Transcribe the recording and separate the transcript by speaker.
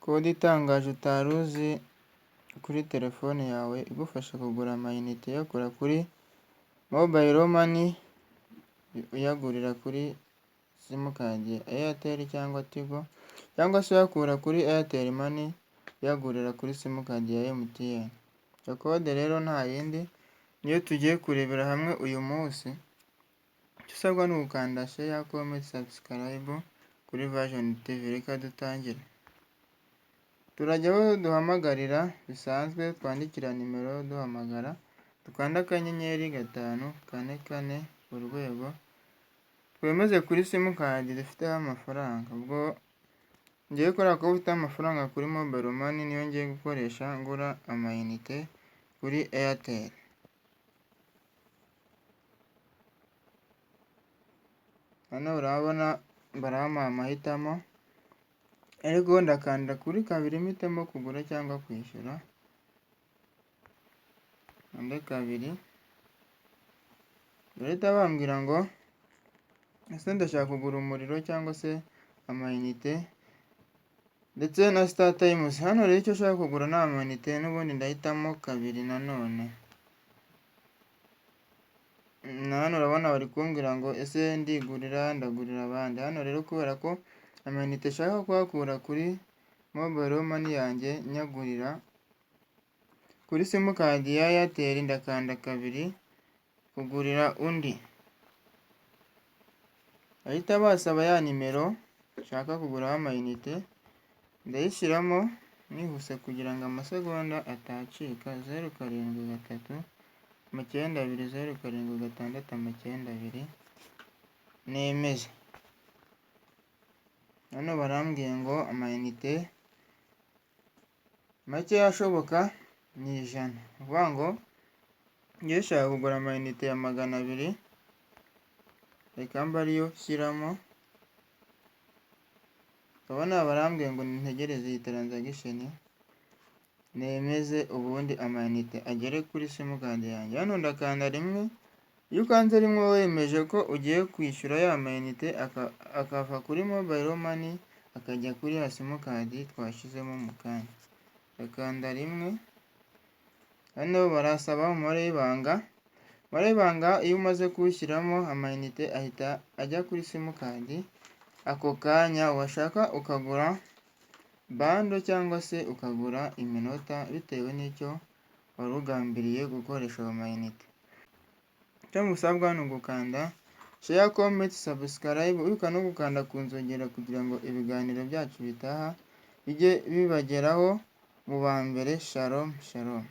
Speaker 1: Kode itangaje utari uzi kuri telefone yawe igufasha kugura amayinite uyakura kuri Mobile Money, uyagurira kuri simukadi ya Airtel cyangwa Tigo, cyangwa se uyakura kuri Airtel Money uyagurira kuri simukadi ya MTN. Iyo kode rero nta yindi, niyo tugiye kurebera hamwe uyu munsi. Icyo usabwa ni ugukanda share, comment, subscribe kuri Version TV. Reka dutangire. Turajya aho duhamagarira bisanzwe, twandikira nimero duhamagara, dukanda *544#, twemeze kuri simukadi dufiteho amafaranga. Ubwo ngewe kubera ko mfite amafaranga kuri Mobile Money, niyo ngiye gukoresha ngura amayinite kuri Airtel. Hano urabona barampaye amahitamo, ariko ndakanda kuri kabiri mpitemo kugura cyangwa kwishyura, nkande kabiri, barahita bambwira ngo ese ndashaka kugura umuriro cyangwa se amayinite ndetse na StarTimes. Hano rero icyo nshaka kugura ni amayinite, n'ubundi ndahitamo kabiri nanone. Na hano urabona bari kumbwira ngo ese ndigurira, ndagurira abandi. Hano rero kubera ko amayinite nshaka kuyakura kuri Mobile Money yanjye nyagurira kuri simukadi ya Airtel, ndakanda kabiri kugurira undi. Bahita basaba ya nimero nshaka kuguraho amayinite, ndayishyiramo nihuse kugira ngo amasegonda atacika: 0739207692, nemeze. Hano barambwiye ngo amayinite make ashoboka ni 100. Ni ukuvuga ngo ngewe nshaka kugura amayinite ya 200, reka mbe ariyo nshyiramo. Urabona barambwiye ngo ntegereze iyi transaction, nemeze, ubundi amayinite agere kuri simukadi yanjye. Hano ndakanda rimwe, iyo ukanze rimwe wemeje ko ugiye kwishyura ya mayinite akava kuri Mobile Money akajya kuri ya simukadi twashyizemo mu kanya. Ndakanda rimwe, hano barasaba umubare w'ibanga. Umubare w'ibanga iyo umaze kuwushyiramo, amayinite ahita ajya kuri simukadi ako kanya, washaka ukagura bundle cyangwa se ukagura iminota bitewe n'icyo wari ugambiriye gukoresha ayo mayinite. Icyo musabwa ni ugukanda share, comment, subscribe, wibuka no gukanda ku nzogera kugira ngo ibiganiro byacu bitaha bijye bibageraho mu ba mbere. Shalom shalom.